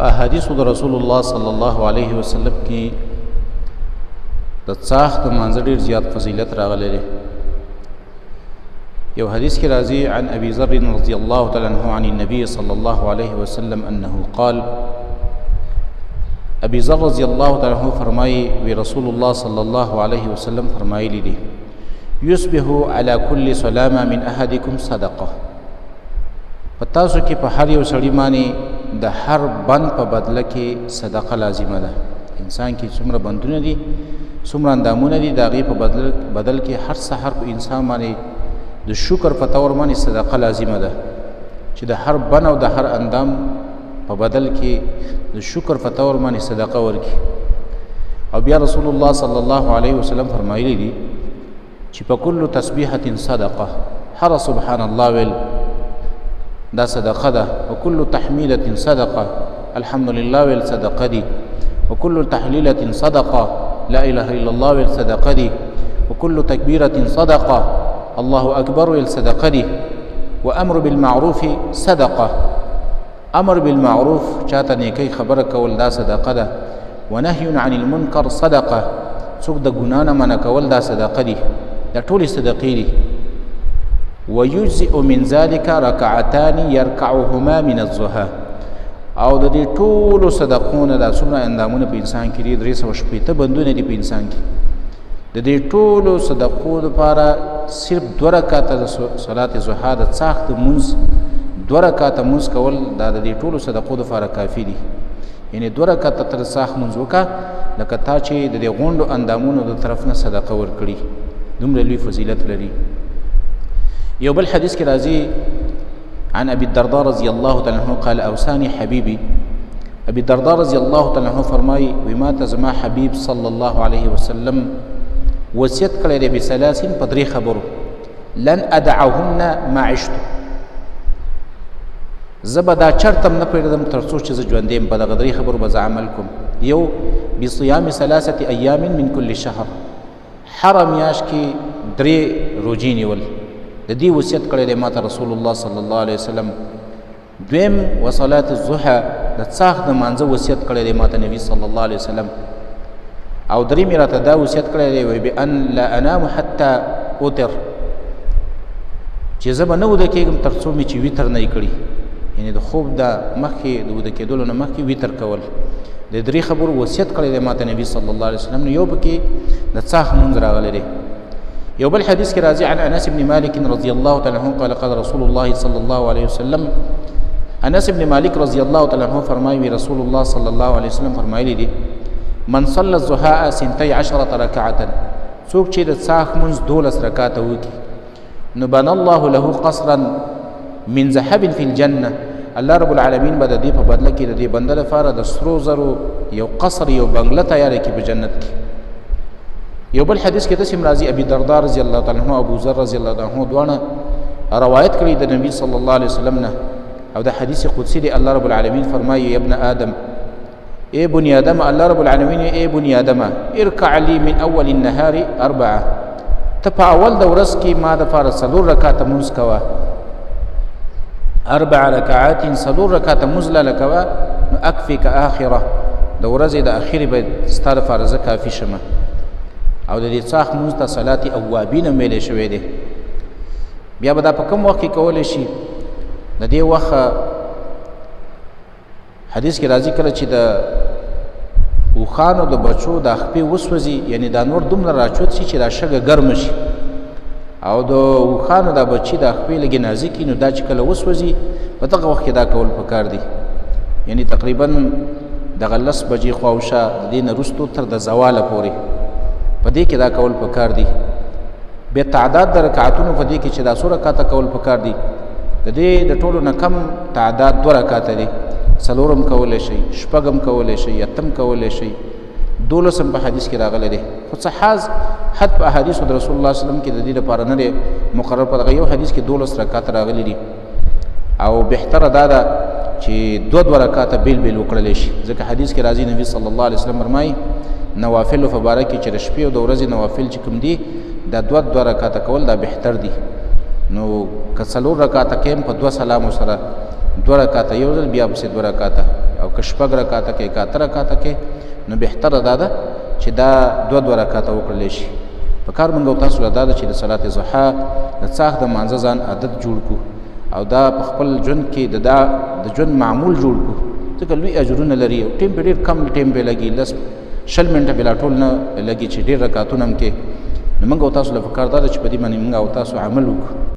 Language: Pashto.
په احادیثو د رسول الله صلی الله علیه وسلم کې د څاښت د مانځه ډیر زیات فضیلت راغلی دی. یو حدیث کې راځي، عن ابي ذر رضی الله تعالی عنه عن النبي صلی الله علیه وسلم انه قال، ابي ذر رضی الله تعالی عنه فرمایي وی رسول الله صلی الله علیه وسلم فرمایلی دي، يصبح على كل سلامه من احدكم صدقه. په تاسو کې په هر یو سړي باندې د هر بند په بدله کې صدقه لازمه ده. انسان کې څومره بندونه دي، څومره اندامونه دي، د هغې په بدل کې هر سحر په انسان باندې د شکر په طور باندې صدقه لازمه ده، چې د هر بند او د هر اندام په بدل کې د شکر په طور باندې صدقه ورکړي. او بیا رسول الله صلی الله علیه وسلم فرمایلی دي چې په کل تسبیحة صدقه، هر سبحان الله ویل دا صدقه ده، وکل تحمیدة صدقه، الحمد لله ویل صدقه دي، وکل تحلیلة صدقه، لا اله الا الله ویل صدقه دي، وکل تکبیرة صدقه، الله اکبر ویل صدقه دي، وامر بالمعروف صدقه، امر بالمعروف چاته نیکۍ خبره کول دا صدقه ده، ونهي عن المنکر صدقه، څوک د ګناه نه منع کول دا صدقه دي، دا ټولې صدقې دي. ويجزئ من ذلك ركعتان يركعهما من الضحى. او د دې ټولو صدقو نه دا څومره اندامونه په انسان کې دي، 360 بندونه دي په انسان کې، د دې ټولو صدقو لپاره صرف 2 رکعته د صلات ضحا د څاښت لمونځ، 2 رکعته لمونځ کول دا د دې ټولو صدقو لپاره کافي دي. یعنی 2 رکعته تر څاښت لمونځ وکړه لکه تا چې د دې غونډو اندامونو د طرف نه صدقه ورکړي، دومره لوی فضیلت لري. یو بل حدیث کې راځي، عن ابي الدرداء رضي الله تعالى عنه قال اوصاني حبيبي. ابي الدرداء رضي الله تعالى عنه فرمایي وما تزما حبيب صلى الله عليه وسلم وصیت کړی دی بسلاسل په درې خبرو، لن ادعهن ما عشت، زه به دا چرته هم نه پرېږدم تر څو چې زه ژوندی یم، په دغه درې خبرو به زه عمل کوم. یو بصیام 3 ایام من کل شهر، هره میاشت کې 3 روژې نیول، د دې وصیت کړی دی ماته رسول الله صلی الله علیه وسلم. دویم وصلات الضحى، د څاښت د مانځه وصیت کړی دی ماته نبی صلی الله علیه وسلم. او دریم یې راته دا وصیت کړی دی وایي بأن لا انام حتی اوتر، چې زه به نه وده کېږم تر څو مې چې وتر نه یې کړي، یعنې د خوب د مخکې د وده کېدلو نه مخکې وتر کول. د درې خبرو وصیت کړی دی ماته نبی صلی الله علیه وسلم. نو یو پکې د څاښت لمونځ راغلی دی. یو بل حدیث کې راځي، عن انس بن مالک رضی الله تعالی عنه قال قال رسول الله صلی الله علیه وسلم. انس بن مالک رضی الله تعالی عنه فرمایي رسول الله صلی الله علیه وسلم فرمایلی دي، من صلى الضحى 12 رکعة، څوک چې د څاښت لمونځ 12 رکعته وکړي، نو بنى الله له قصرا من ذهب في الجنة، الله رب العالمین به د دې په بدله کې د دې بنده لپاره د سرو زرو یو قصر یو بنګله تیاره کړي په جنت کې. یو بل حدیث کې داسې هم راځي، ابي درداء رضی الله تعالی عنه ابو ذر رضی الله تعالی عنه دواړه روایت کړي د نبی صلی الله علیه وسلم نه، او د حدیث قدسی دی، الله رب العالمین فرمایي یا ابن آدم، ای بني آدم، الله رب العالمین ای بني آدم ارکع لی من اول النهار 4، ته په اول د ورځ کې ما د پاره 4 رکعته لمونځ کوه، 4 رکعات 4 رکعته لمونځ لاله کوه، نو اکفیک آخره، د ورځې د اخرې به ستا دپاره زه کافي شمه. او د دې څاښت لمونځ ته صلات اوابین هم ویلی شوی دی. بیا به دا په کوم وخت کې کولی شي؟ د دې وخت حدیث کې راځي کله چې د اوښانو د بچو د خپې وسوځي، یعنې دا نور دومره راچوت شي چې دا شګه ګرمه شي، او د اوښانو دا بچي د خپې لږې نازکې، نو دا چې کله وسوځي په دغه وخت کې دا کول پکار دي، یعنې تقریبا دغه 10 بجې خواوشا د دې نه وروستو تر د زواله پورې په دې کې دا کول پکار دي. بیا تعداد د رکعتونو په دې کې چې دا څو رکعته کول پکار دي، د دې د ټولو نه کم تعداد 2 رکعته دی، 4 کولی شي، 6 کولی شي، 8 کولی شي، 12 په حدیث کې راغلی دی. خو څه حاز حد په احادیثو د رسول الله صلی الله علیه وسلم کې د دې لپاره نه دی مقرر، په دغه یو حدیث کې 12 رکعته راغلي دي. او بهتره دا ده چې 2 2 رکعته بیل بیل وکړلی شي، ځکه حدیث کې راځي نبی صلی الله علیه وسلم فرمایي نوافلو په باره کې چې د شپې او د ورځې نوافل چې کوم دي دا 2 2 رکعته کول دا بهتر دي. نو که 4 رکعته کوم په 2 سلامو سره 2 رکعته یو ځل، بیا پسې 2 رکعته، او که شپږ رکعاته کې، که اته رکعاته کې، نو بهتره دا ده چې دا دوه دوه رکعاته وکړلی شي. په کار موږ او تاسو له دا ده چې د صلات ضحا د څاښت د مانځه ځان عادت جوړ کړو او دا په خپل ژوند کې د دا د ژوند معمول جوړ کړو، ځکه لوی اجرونه لري او ټیم په ډېر کم ټیم به لګي، 10 20 منټه به لا ټول نه لګي چې ډېر رکعتونه هم کې. نو موږ او تاسو له پکار دا ده چې په دې باندې موږ او تاسو عمل وکړو.